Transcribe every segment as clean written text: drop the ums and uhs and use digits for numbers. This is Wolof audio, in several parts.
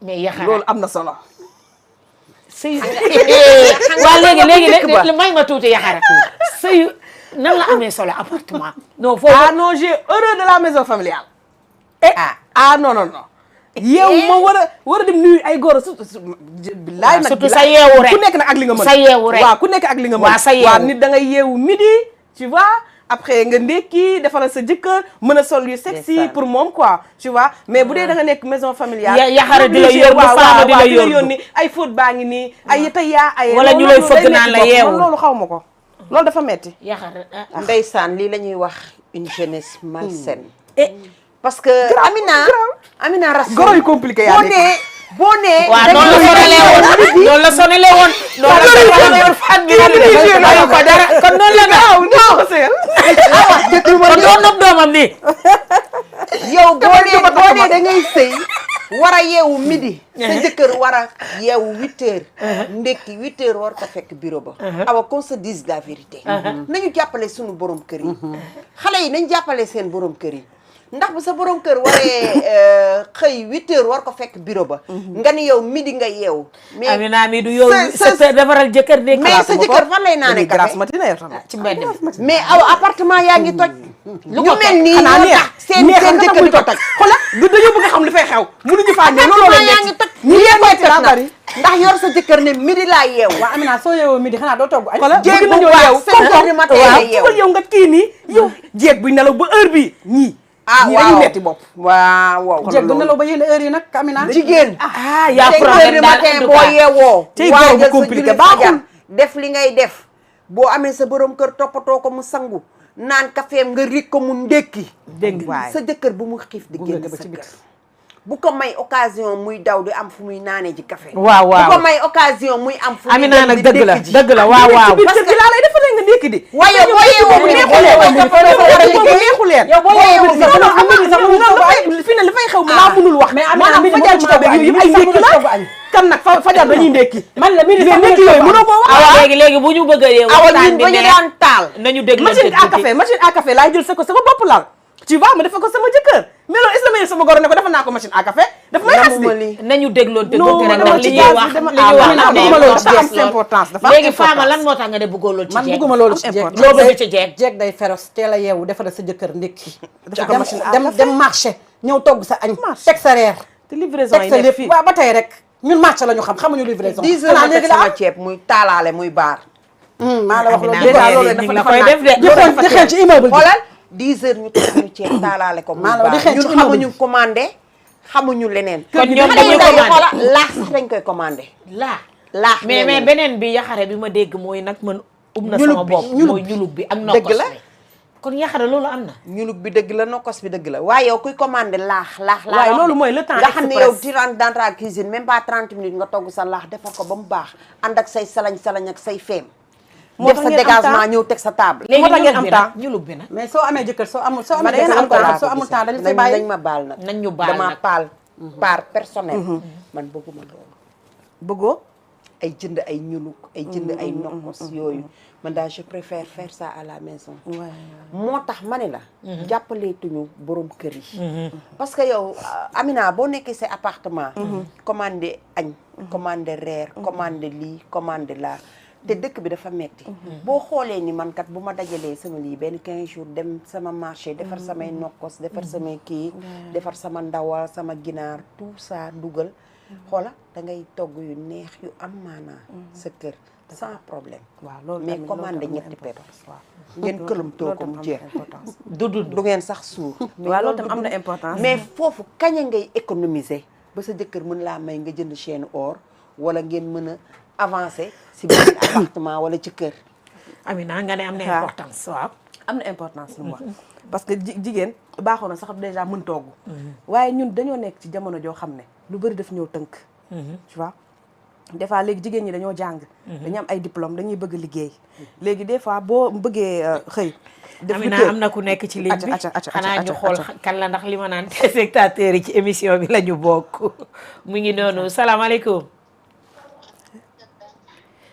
mais yaxara loolu am na solo. sëy waa léegi may ma tuuti yaxara sëy nan la amee solo appartement non foofu ah non j'ai horreur de la maison familiale. Non. yeewu ma war a dem nuyu ay góor bilaay nag surtout sa yeewu rek ku nekk nag ak li nga mën sa yeewu rek waaw ku nekk ak li nga mën waaw nit da ngay yeewu midi tu vois après nga ndekki defaral sa jëkkër mën a sol yu sexy pour moom quoi tu vois mais bu dee da nga nekk maison familiale yaxara di la yor faama di la yónni ay fóot baa ngi nii ay tey yaa ay wala ñu lay fëgg naan la yeewu loolu xaw ma ko loolu dafa metti yaxara ndeysaan lii la ñuy wax une jeunesse malsaine parce que Amina Rassoul goro yu compliqué yaa boo nee waaw noonu la sonalee woon noonu la sonalee woon fan bi la ko dara kon noonu la non kon doon nopp doomam nii yow boo nee da ngay sëy war a yeewu midi sa jëkkër war a yeewu 8 heures ndekki 8 heures war ko fekk bureau ba awa qu'on se dise la vérité nañu jàppale suñu borom kër yi xale yi nañ jàppale seen borom kër yi ndax bu sa borom kër waree xëy 8 heures war ko fekk bureau ba nga ni yow midi nga yeewu mais Amina mi du yow sa defaral jëkkër de mais sa jëkkër fan lay naane café ci mbedd mi mais aw appartement yaa ngi toj lu ko mel nii ñoo tax seen jëkkër di ko toj xoolal dañoo bëgg a xam li fay xew mënuñu faa ñëw loolu la yaa ngi toj ñu koy toj na ndax yor sa jëkkër ne midi laa yeewu waaw Amina soo yeewoo midi xanaa doo togg añ jéeg bu baax 5 heures du matin la yeewu yow nga kii nii yow jéeg buy nelaw ba heure bi ñii ñii dañu metti bopp waaw jéeg du nelaw ba yenn heure yi nag Amina jigéen yaa problème daal matin boo yeewoo tey góor bu compliqué baaxul def li ngay def boo amee sa borom kër toppatoo ko mu sangu naan kafeem nga rik ko mu ndékki dégg sa jëkkër bu mu xiif di génn sa kër bu ko may occasion muy daw di am fu muy naanee ji café waaw bu ko may occasion muy am fu muy Amina nag dëgg la waaw parce que laa lay defa nga ndékki di waaye boo yeewoo mu neexu leen yow boo yeewoo sax fi ne li fay xew mu laa mënul wax mais Amina midi fajar ci taw bi yëpp ay ndékki la kan nag fajar dañuy ndékki man la midi sax ndékki yooyu mënoo koo wax léegi bu ñu bëgg a yeewu awa ñun ba ñu daan taal nañu déglu machine à café laay jël sa ko sama bopp laal tu vois ma defa ko sama jëkkër mais loolu islamé sama goro ne ko defa naa ko machine à café daf may xas di nañu dégloon te non ndax li ñuy wax dafa am importance dafa am léegi Fama lan moo tax nga de bëggoo loolu ci man jeeg bëgguma loolu ci jeeg loo bëgg ci jeeg jeeg day féroce teel a yeewu defal sa jëkkër ndékki ko machine à café. dem marché ñëw togg sa añ teg sa reer te livraison teg yi sa nekk lépp fii waaw ba tey rek ñun marché la ñu xam xamuñu livraison 10 heures ma teg sama ceeb muy taalaale muy baar maa la wax loolu déjà loolu ñu dafa koy def de di xeeñ ci immeuble bi xoolal 10 heures ñu teg suñu ceeb taalaale ko muy maa la wax di baar xeeñ ci ñun immeuble xamuñu commandé xamuñu leneen kon ñoom xale yu dañuy ndaw yi commandé xoolal laax sax dañ koy commandé laax mais beneen bi yaxare bi ma dégg mooy nag man na sama bopp mooy ñulub bi ak nokkos dëgg la bi kon yaxare loolu am na ñulub bi dëgg la nokkos bi dëgg la waaye yow kuy commandé laax waaye loolu mooy le temps nga xam ne yow express tu rentres dans ta cuisine même pas 30 minutes nga togg sa laax defar ko ba mu baax ànd ak say salañ ak say feem moo def tax sa ngeen am dégagement temps. ñëw teg sa table léegi moo tax ngeen ñulub am bi temps. nag ñulub bi nag mais soo amee jëkkër soo amul Ma dangeen am temps. soo amul temps dañu fay bàyyi nañ ma baal nag nañ ñu baal dama nag. part personnel man bëgguma loolu bëggoo ay jënd ay ñuluk ay jënd ay nokkos yooyu man daal je préfère faire ça à la maison moo tax ma ne la jàppaleetuñu borom kër yi parce que yow Amina boo nekkee sa appartement commandé añ commandé reer commandé lii commandé laa te dëkk bi dafa metti boo xoolee ni man kat bu ma dajalee sama lii benn 15 jours dem sama marché defar samay nokkos defar samay kii defar sama ndawal sama ginaar tout ça dugal xoola da ngay togg yu neex yu am maanaa sa kër sans problème waaw loolu mais tamit commandé loolu ñetti tamit pepp ngeen këlum too ko mu jeex du ngeen sax suur waaw loolu tam am na importance mais foofu kañ ngay économiser ba sa jëkkër mën laa may nga jënd chaîne or wala ngeen mën a avancer si benn appartement wala ci kër Amina nga ne am na waaw. importance waaw am na importance lu mu wax parce que jigéen baaxoon na sax déjà mën togg waaye ñun dañoo nekk ci jamono joo xam ne lu bëri daf ñëw tënk tu vois des fois léegi jigéen ñi dañoo jàng dañu am ay diplôme dañuy bëgg liggéey léegi des fois boo bëggee xëy def Amina am na ku nekk ci ligne bi xanaa ñu xool kan la ndax li ma naan téléspectateurs yi ci émission bi la ñu bokk mu ngi noonu salaamaaleykum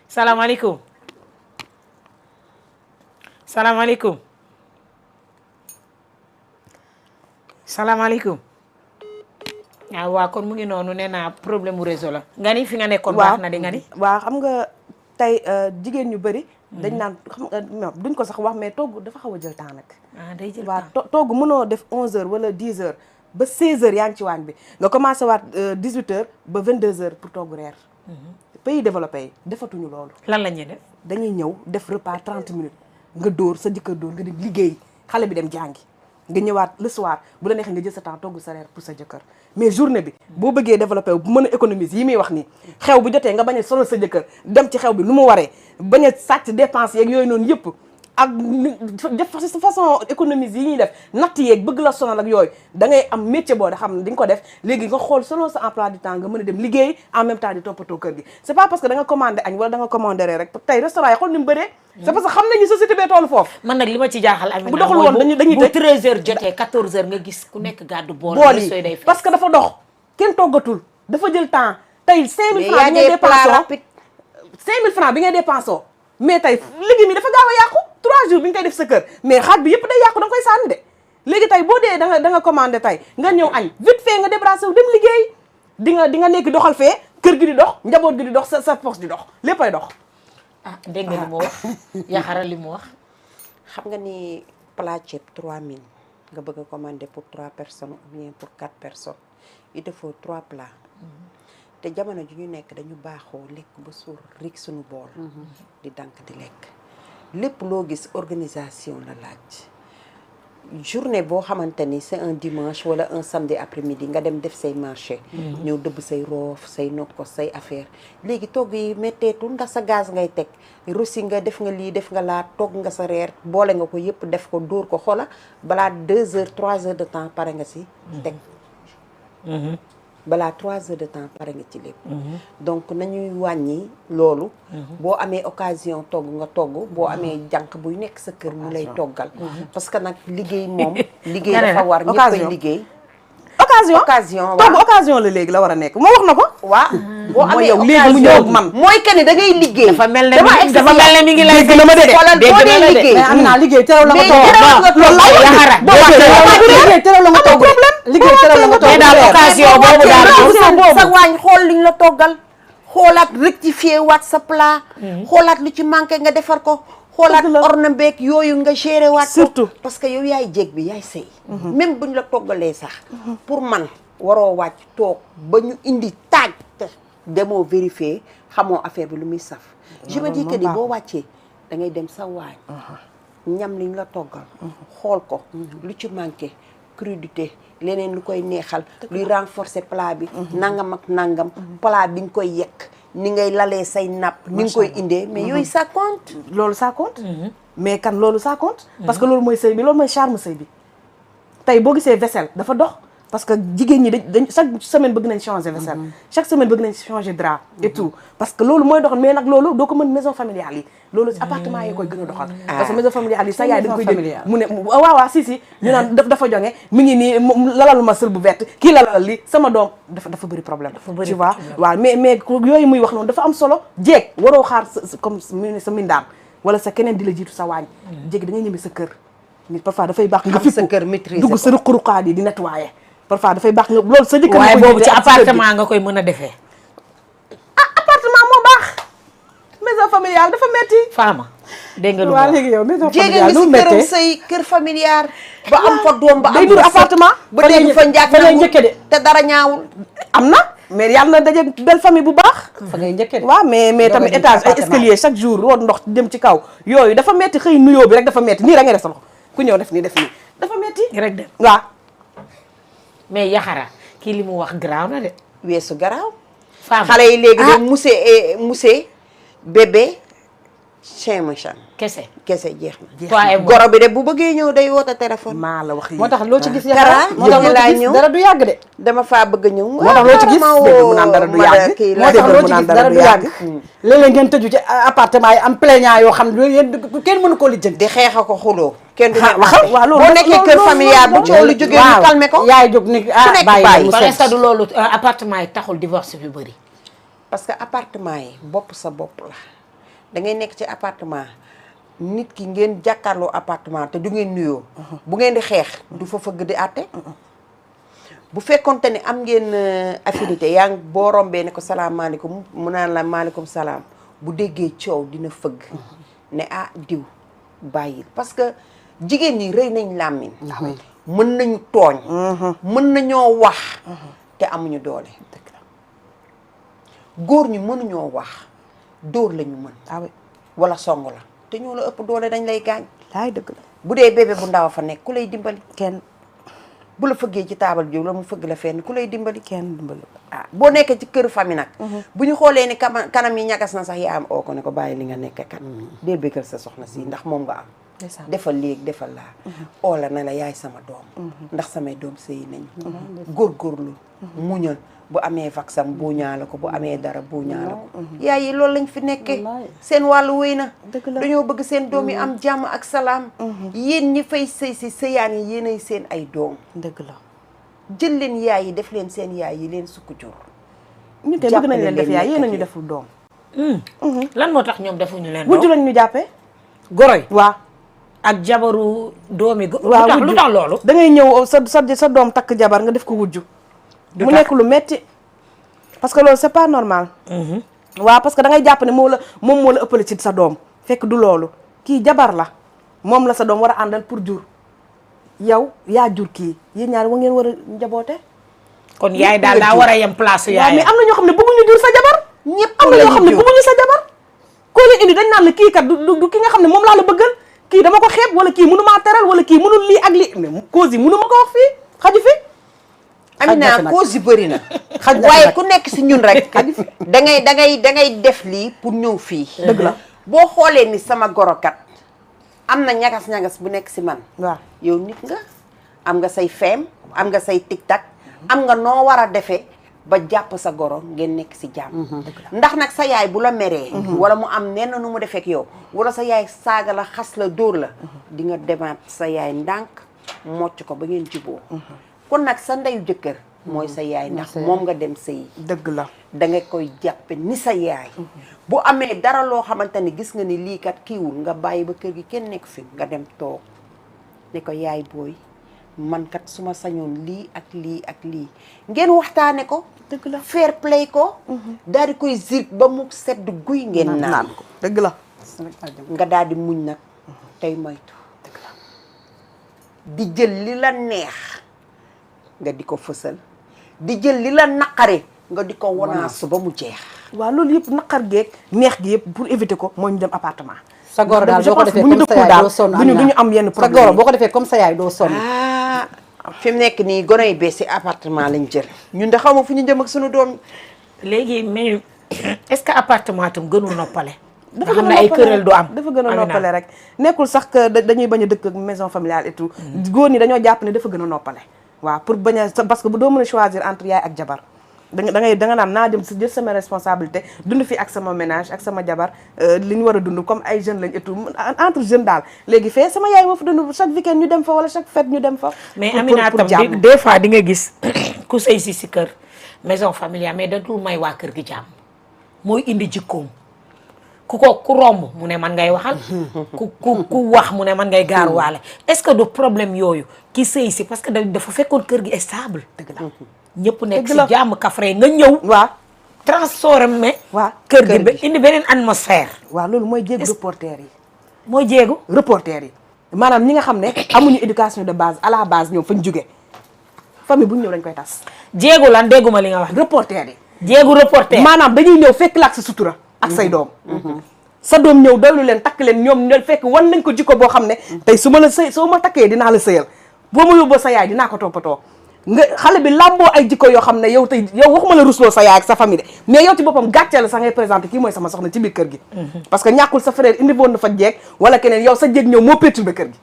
salaamaaleykum salaamaaleykum salaamaaleykum waaw kon mu ngi noonu nee naa problème mu réseau la nga ni fi nga nekkoon baax na di nga ni waaw xam nga tey jigéen ñu bëri dañ naan xam nga duñ ko sax wax mais togg dafa xaw a jël temps nag day jël waaw togg mënoo def 11h wala 10h ba 16h yaa ngi ci waañ bi nga commencé waat 18h ba 22h pour togg reer pays développé yi defatuñu loolu lan la ñuy def dañuy ñëw def repas 30 minutes nga dóor sa jëkkër dóor nga dem liggéey xale bi dem jàngi nga ñëwaat le soir bu la neexee nga jël sa temps togg sa reer pour sa jëkkër mais journée bi boo bëggee développé wu bu mën a économiser yi muy wax nii xew bu jotee nga bañ a sonal sa jëkkër dem ci xew bi nu mu waree bañ a sàcc dépense yeeg yooyu noonu yëpp ak def façon économiser yi ñuy def natt yeeg bëgg la sonal ak yooyu da ngay am métier boo da xam ne di nga ko def léegi nga xool selon sa emploi du temps nga mën a dem liggéey en même temps di toppatoo kër gi c'est pas parce que da nga commandé añ wala da nga commandé reer rek tey restaurant yi xool ni mu bëree c'est parce que xam nañu société bee toolu foofu man nag li ma ci jaaxal Amina bu doxul woon dañuy bu 13h jotee 14h nga gis ku nekk gàddu bool yi parce que dafa dox kenn toggatul dafa jël temps tey 5000 francs bi ngay dépensé 5000 francs bi ngay dépensé mais tey légumes yi dafa gaaw a yàqu 3 jours bi nga koy def sa kër mais xaat bi yëpp day yàqu da nga koy sànni de léegi tey boo dee da nga commandé tey nga ñëw añ vite fait nga débrasé wu dem liggéey di nga nekk doxal fee kër gi di dox njaboot gi di dox sa poche di dox léppay dox dégg nga li mu wax Yaxara li mu wax xam nga ni plat ceeb 3000 nga bëgg a commander pour 3 personnes ou bien pour 4 personnes il te faut 3 plats te jamono ju ñu nekk dañu baaxoo lekk ba suur rik suñu bool di dank di lekk lépp loo gis organisation la laaj journée boo xamante ni c'est un dimanche wala un samedi après-midi nga dem def say marché ñëw dëbb say roof say nokkos say affaire léegi togg yi metteetul ndax sa gaz ngay teg russi nga def nga lii def nga laa togg nga sa reer boole nga ko yëpp def ko dóor ko xoola balaa 2 heures 3 heures de temps pare nga si teg balaa 3 heures de temps pare nga ci lépp donc nañuy wàññi loolu boo amee occasion togg nga togg boo amee jànq buy nekk sa kër mu lay toggal parce que nag liggéey moom liggéey dafa war ñëppay liggéey occasion togg occasion la léegi la war a nekk moo wax na ko waaw boo amee yow léegi mu ñëw man mooy que ni da ngay liggéey dafa mel ne mi ngi lay dégg na ma de xoolal boo dee liggéey mais am naa liggéey terew la nga togg loolu la Yaxara liggéey terew la nga togg liggéey terew la nga togg daal occasion boobu daal sa waañ xool liñ la toggal xoolaat rectifier waat sa plat xoolaat lu ci manqué nga defar ko xoolaat orna beeg yooyu nga géré waat surtout parce que yow yaay jéeg bi yaay sëy même buñ la toggalee sax pour man waroo wàcc toog ba ñu indi taaj te demoo vérifier xamoo affaire bi lu muy saf je me dis que ni boo wàccee da ngay dem sa waañ ñam liñ la toggal xool ko lu ci manqué crudité leneen lu koy neexal luy renforcer plat bi nangam ak nangam plat bi nga koy yekk ni ngay lalee say napp ni nga koy indee mais yooyu ça compte loolu ça compte mais kan loolu ça compte parce que loolu mooy sëy bi loolu mooy charme sëy bi tey boo gisee vaisselle dafa dox parce que jigéen ñi dañ chaque semaine bëgg nañ changer vaisselle chaque semaine bëgg nañ changer drap et tout parce que loolu mooy doxal mais nag loolu doo ko mën maison familiale yi loolu ci appartement yi koy gën a doxal parce que maison familiale yi sa yaay dañ koy jël mu ne waaw si ñu naan dafa jonge mi ngi nii lalalu ma sël bu verte kii lalal li sama doom dafa bëri problème tu vois waaw mais yooyu muy wax noonu dafa am solo jeeg waroo xaar comme sa mindaan wala sa keneen di la jiitu sa waañ jeeg da ngay ñëme sa kër nit parfois dafay baax nga sa kër maîtriser dugg sa ruq-ruqaat yi di nettoyer parfois dafay baax nga loolu sa jëkkër waaye boobu ci appartement nga koy mën a defee appartement moo baax maison familiale dafa metti Fama dégg nga lu waaw léegi yow maison jéega familiale ngi si këram say kër familial ba am fa doom ba am day dur appartement ba dégg fa njaag fa ngay njëkke de te dara ñaawul am na mais yàlla na daje belle famille bu baax fa ngay njëkke de waaw mais tamit étage ay escalier chaque jour root ndox dem ci kaw yooyu dafa metti xëy nuyoo bi rek dafa metti nii rek ngay def sa loxo ku ñëw def nii dafa metti rek de waaw mais Yaxara kii li mu wax garaaw na de weesu garaaw Fama xale yi léegi de musée bébé chien machin kese kese jeex na toi et moi goro bi de bu bëggee ñëw day woote téléphone maa la wax lii moo tax loo ci gis Kara moo tax loo laa ci gis ñëw dara du yàgg de dama faa bëgg a ñëw moo tax loo ci gis dégg mu naan dara du yàgg moo tax loo ci gis dara du yàgg léeg-léeg ngeen tëju ci appartement yi am plaignant yoo xam ne yéen kenn mënu koo lijjanti di xeex ko xuloo kenn du waxal waaw loolu boo nekkee kër familial bu coow lu jógee ñu calmé ko yaay jóg ni nekk bàyyi bàyyi. mu parce set que du loolu appartement yi taxul divorce bi bëri parce que appartement yi bopp sa bopp la da ngay nekk ci appartement nit ki ngeen jàkkaarloo appartement te du ngeen nuyoo bu ngeen di xeex du fa fëgg di àtte bu fekkonte ni am ngeen affinité yaa ngi boo rombee ne ko salaamaaleykum mu naan la maaleykum salaam bu déggee coow dina fëgg ne ah diw bàyyil parce que jigéen ñi rëy nañ làmmiñ mën nañu tooñ mën nañoo wax te amuñu doole góor ñu mënuñoo wax dóor lañu mën wala song la te ñoo la ëpp doole dañ lay gaañ laay dëgg la bu dee bébé bu ndaw a fa nekk ku lay dimbali kenn bu la fëggee ci taabal bi la mu fëgg la fenn ku lay dimbali kenn dimbali boo nekkee ci këru famille nag bu ñu xoolee ni kanam yi ñagas na sax yaa am oo ko ne ko bàyyi li nga nekk kat dee bëggal sa soxna si ndax moom nga am defal léegi defal laa oola na la yaay sama doom ndax samay doom sëy nañu góorgóorlu muñal bu amee vaccin buuñaa la ko bu amee dara buuñaa la ko yaay yi loolu lañ fi nekkee seen wàllu wéy na dañoo bëgg seen doom yi am jàmm ak salaam yéen ñi fay sëy si sëyaan yi yéenay seen ay doom dëgg la jël leen yaay yi def leen seen yaay yi leen sukk jur ñu te bëgg nañ leen def yaay yéen a ñu deful doom lan moo tax ñoom defuñu leen wujju lañ ñu jàppee goroy waaw ak jabaru doomi waaw lu tax loolu da ngay ñëw sa doom takk jabar nga def ko wujju mu nekk lu metti parce que loolu c'est pas normal waaw parce que da ngay jàpp ne moom moo la ëppale ci sa doom fekk du loolu kii jabar la moom la sa doom war a àndal pour jur yow yaa jur kii yéen ñaar wa ngeen war a njaboote kon yaay daal daa war a yem place yaay mais am na ñoo xam ne bëgguñu jur sa jabar ñëpp am na ñoo xam ne bëgguñu sa jabar koo leen indi dañ naan la kii kat du ki nga xam ne moom laa la bëggal kii dama ko xeeb wala kii mënumaa teral wala kii mënul lii ak lii mais cause yi mënu ma ko wax fii xaju fi Amina cause yi bëri na waaye ku nekk si ñun rek da ngay def lii pour ñëw fii dëgg la boo xoolee ni sama gorokat am na ñagas-ñagas bu nekk si man waaw yow nit nga am nga say feem am nga say tic-tac am nga noo war a defee ba jàpp sa goro ngeen nekk si jàmm ndax nag sa yaay bu la meree wala mu am nenn nu mu defee ak yow wala sa yaay saaga la xas la dóor la di nga demaat sa yaay ndànk mocc ko ba ngeen juboo kon nag sa ndeyu jëkkër mooy sa yaay ndax moom nga dem sëyi dëgg la da nga koy jàppe ni sa yaay bu amee dara loo xamante ni gis nga ni lii kat kiiwul nga bàyyi ba kër gi kenn nekk fi nga dem toog ne ko yaay booy man kat su ma sañoon lii ak lii ak lii ngeen waxtaane ko dëgg la fair play ko daal di koy zirk ba mu sedd guy ngeen naan ko dëgg la nga daal di muñ nag tey moytu di jël li la neex nga di ko fësal di jël li la naqare nga di ko wanaasu ba mu jeex waaw loolu yëpp naqar geeg neex gi yëpp pour éviter ko mooy ñu dem appartement sa goro daal boo ko defee bu ñu comme sa dëkkul yaay daal doo sonn duñu am yenn sa goro boo ko defee comme sa yaay doo sonn fi mu nekk nii gone yi bees si appartement lañ jël ñun de xaw ma fu ñu jëm ak suñu doom léegi mais est-ce que appartement tam gënul noppale dafa xam ne ay këral du am dafa gën a noppale rek nekkul sax que dañuy bañ a dëkk ak maison familiale et tout góor ñi dañoo jàpp ne dafa gën a noppale waaw pour bañ a parce que bu doo mën a choisir entre yaay ak jabar da nga naan naa dem si jël sama responsabilité dund fi ak sama ménage ak sama jabar li ñu war a dund comme ay jeunes lañ et tout entre jeunes daal léegi fee sama yaay moo fa dund chaque week-end ñu dem fa wala chaque fête ñu dem fa mais Amina tam des fois di nga gis ku sëy si kër maison familiale mais da dul may waa kër gi jàmm mooy indi jikkoom ku romb mu ne man ngay waxal ku wax mu ne man ngay gaaruwaale est-ce que du problème yooyu ki sëy si parce que dafa fekkoon kër gi stable dëgg la ñëpp nekk si jàmm kafre nga ñëw waaw transformé waaw kër gi ba indi beneen atmosphère waaw loolu mooy jéegu reporter yi mooy jéegu reporter yi maanaam ñi nga xam ne amuñu éducation de base à la base ñoom fañ jóge famille bu ñu ñëw dañ koy tas jéegu lan dégguma li nga wax reporter yi jéegu reporter maanaam dañuy ñëw fekk la ak sa sutura ak say doom sa doom ñëw doylu leen takk leen ñoom ñoo fekk wan nañ ko jikko boo xam ne tey su ma la sëy soo ma takkee dinaa la sëyal boo ma yóbboo sa yaay dinaa ko toppatoo nga xale bi làmboo ay jikko yoo xam ne yow tey yow waxuma la rusloo sa yaay ak sa famille de mais yow ci boppam gàccee la sax ngay présenté kii mooy sama soxna ci biir kër gi parce que ñàkkul sa frère indi woon na fa jeeg wala keneen yow sa jeeg ñëw moo perturbé kër gi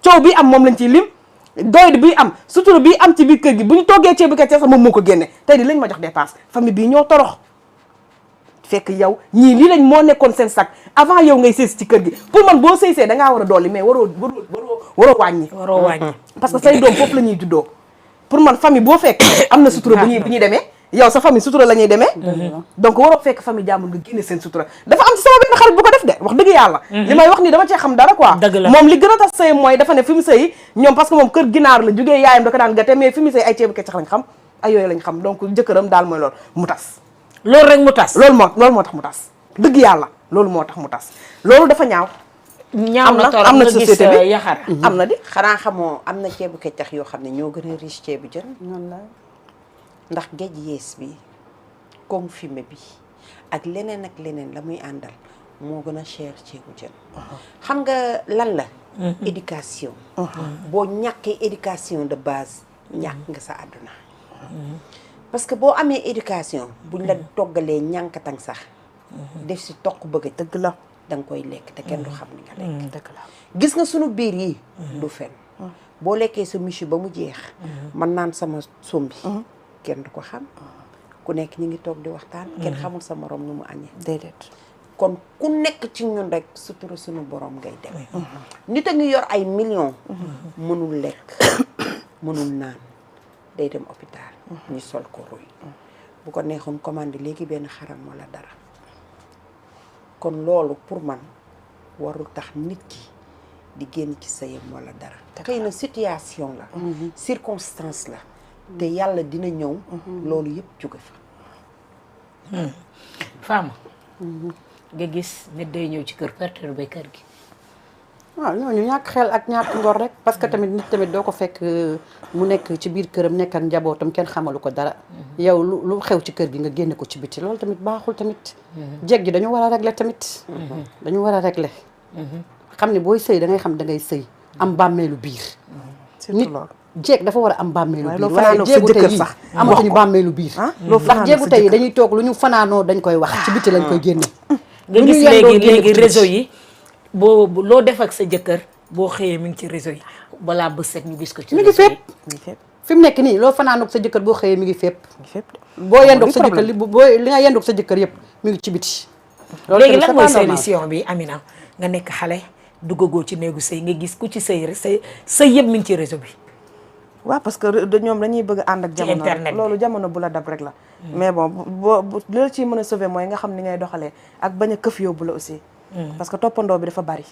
coow bi am moom lañ ciy lim doydi bi am sutura bi am ci biir kër gi bu ñu toggee ceebu kecce sax moom moo ko génne tey di lañ ma jox dépense famille bii ñoo torox fekk yow ñii lii lañ moo nekkoon seen sac avant yow ngay sëy ci kër gi pour man boo sëy da ngaa war a dolli mais waroo wàññi waroo wàññi parce que say doom foofu la ñuy juddoo pour man famille boo fekk am na sutura bu ñuy demee yow sa famille sutura la ñuy demee donc waroo fekk famille jàmbur nga génne seen sutura dafa am ci sama benn xarit bu ko def de wax dëgg yàlla li may wax nii dama cee xam dara quoi Dëgg la. moom li gën a tax sëy mooy dafa ne fi mu sëy ñoom parce que moom kër ginaar la jógee yaayam da ko daan gâté mais fi mu sëy ay ceebu keccax lañ xam ay yooyu lañ xam donc jëkkëram daal mooy loolu mu tas loolu rek mu tas. loolu moo tax mu tas dëgg yàlla loolu moo tax mu tas loolu dafa ñaaw ñaaw na torop am na nga gis société bi yaxara. am na di xanaa xamoo am na ceebu keccax yoo xam ne ñoo gën a riche ceebu jën ndax géej yees bi confumé bi ak leneen la muy àndal moo gën a cher ceebu jën xam nga lan la éducation boo ñàkkee éducation de base ñàkk nga sa àdduna parce que boo amee éducation buñ la toggalee ñànkatang sax def si toq bëgg dëgg la da nga koy lekk te kenn du xam ni nga lekk dëgg la gis nga sunu biir yi du fen boo lekkee sa michu ba mu jeex man naan sama sombi kenn du ko xam ku nekk ñi ngi toog di waxtaan kenn xamul sa morom nu mu añee déedéet kon ku nekk ci ñun rek sutura sunu borom ngay demee nit a ngi yor ay millions mënul lekk mënul naan day dem hôpital ñu sol ko ruy bu ko neexoon commandé léegi benn xaram wala dara kon loolu pour man warul tax nit ki di génn ci sëyam wala dara xëy na situation la circonstance la te yàlla dina ñëw loolu yëpp jóge fa Fama nga gis nit day ñëw ci kër perturbé kër gi. waaw ñooñu ñàkk xel ak ñàkk ngor rek parce que tamit nit tamit doo ko fekk mu nekk ci biir këram nekk ak njabootam kenn xamalu ko dara yow lu xew ci kër gi nga génne ko ci biti loolu tamit baaxul tamit jeeg ji dañu war a régler tamit dañu war a régler xam ne booy sëy da ngay xam da ngay sëy am bàmmeelu biir nit jeeg dafa war a am bàmmeelu biir waaye jeegu tey yi amatuñu bàmmeelu biir ndax jeegu tey yi dañuy toog lu ñu fanaanoo dañ koy wax ci biti lañ koy génne nga gis léegi réseau yi boo loo def ak sa jëkkër boo xëyee mi ngi ci réseau yi balaa bës set ñu gis ko ci mi ngi fépp fi mu nekk nii loo fanaanoog sa jëkkër boo xëyee mi ngi fépp boo yendoog sa jëkkër li nga yendoog sa jëkkër yëpp mi ngi ci biti léegi lan mooy solution bi Amina nga nekk xale duggagoo ci néegu sëy nga gis ku ci sëy rek sëy yëpp mi ngi ci réseau bi waaw parce que ñoom dañuy bëgg ànd ak jamono internet loolu jamono bu la dab rek la mais bon boo li la ciy mën a sauver mooy nga xam ni ngay doxalee ak bañ a këf yóbbu la aussi parce que toppandoo bi dafa bari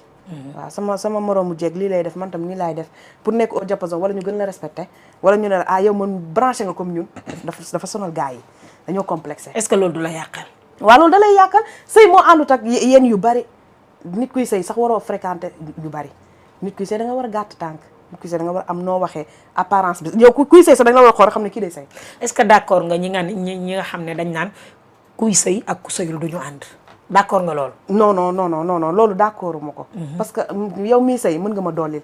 waaw sama moroomu jeeg lii lay def man tam nii laay def pour nekk au diapason wala ñu gën la respecté wala ñu ne ah yow man branché nga comme ñun dafa sonal gars yi dañoo complexé est-ce que loolu du la yàqal waaw loolu da lay yàqal sëy moo àndut ak yéen yu bari nit kuy sëy sax waroo fréquenté ñu bari nit kuy sëy da nga war a gàtt tànk nit kuy sëy da nga war a am noo waxee apparence bi yow kuy sëy sax da nga la war a xool xam ne kii day sëy est-ce que d'accord nga ñi nga xam ne dañ naan kuy sëy ak ku sëyul du ñu ànd d'accord nga loolu non loolu d'accord ma ko parce que yow mii sëy mën nga ma dooleel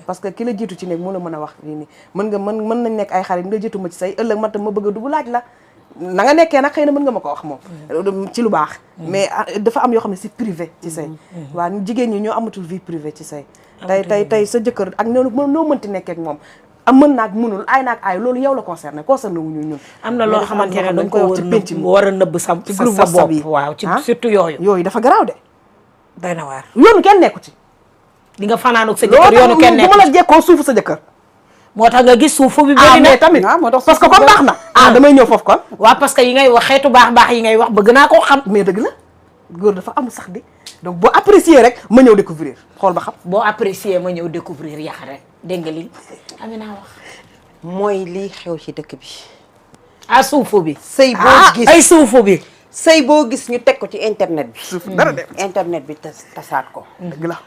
parce que ki la jiitu ci nekk moo la mën a wax lii nii mën nañ nekk ay xarit nga jiitu ma ci sëy ëllëg man tam ma bëgg a dugg laaj la na nga nekkee nag xëy na mën nga ma ko wax moom ci lu baax mais dafa am yoo xam ne c'est privé ci sëy waaw jigéen ñi ñoo amatul vie privée ci sëy tey sa jëkkër ak noo mënti nekkee ak moom am mën naag mënul ay naag ay loolu yow la concerné wuñu ñun am na loo xamante ne dañ ko war a nëbb sa bopp waaw ci surtout yooyu dafa garaaw de doy na waar yoonu kenn nekku ci di nga fanaanoog sa jëkkër yoonu kenn nekku bu ma la jekkoo suufu sa jëkkër moo tax nga gis suufu bi bëri na tamit parce que kon baax na damay ñëw foofu kon waaw parce que yi ngay wax xeetu baax yi ngay wax bëgg naa koo xam mais dëgg la góor dafa amul sax di donc boo apprécier rek ma ñëw découvrir xool ba xam boo apprécier ma ñëw découvrir yax rek dégg nga li Amina wax mooy lii xew ci dëkk bi suufu bi sëy boo gis ay suufu bi sëy boo gis ñu teg ko ci internet bi suuf dara de internet bi tasaat ko dëgg la